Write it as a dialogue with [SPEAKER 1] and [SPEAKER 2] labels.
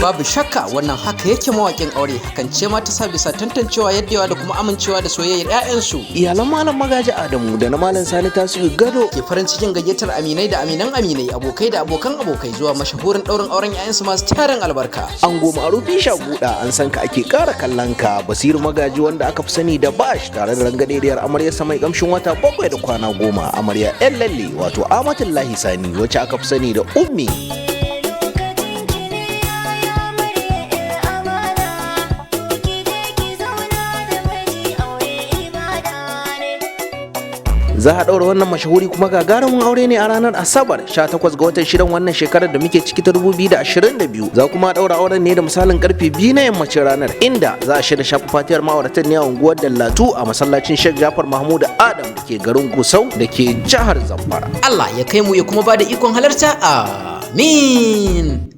[SPEAKER 1] Babu shakka wannan haka yake, mawaƙin aure. Hakan ce ma ta sa bisa tantancewa, yaddewa da kuma amincewa da soyayyar 'ya'yansu,
[SPEAKER 2] Iyalan Malam Magaji Adamu da na Malam Sani Tasiu Gado
[SPEAKER 1] ke farin cikin gayyatar aminai da aminan aminai, abokai da abokan abokai zuwa mashahurin ɗaurin auren 'ya'yansu masu tarin albarka.
[SPEAKER 2] Ango Ma'arufi Shaguda, an san ka ake ƙara kallon ka, Basiru Magaji wanda aka fi sani da Bash, tare da rangadediyar amarya mai kamshin wata 7 da kwana 10, amarya yan lalle, wato Amatullahi Sani wacce aka fi sani da Ummi.
[SPEAKER 3] Lokacin ki ne ya amarya 'yar amana, ki je ki zauna da miji, aure ibada ne.
[SPEAKER 2] Za a ɗaura wannan mashahuri kuma gagarumin aure ne a ranar Asabar 18 ga watan shidan wannan shekarar da muke ciki ta 2022. Za kuma a ɗaura auren ne da misalin karfe 2 na yammacin ranar, inda za a shirya shafa fatiyar ma'auratan ne a unguwar Dallatu a masallacin Sheikh Jafar Mahmud Adam da ke garin Gusau da ke jihar Zamfara.
[SPEAKER 1] Allah ya kai mu ya kuma bada ikon halarta, amin.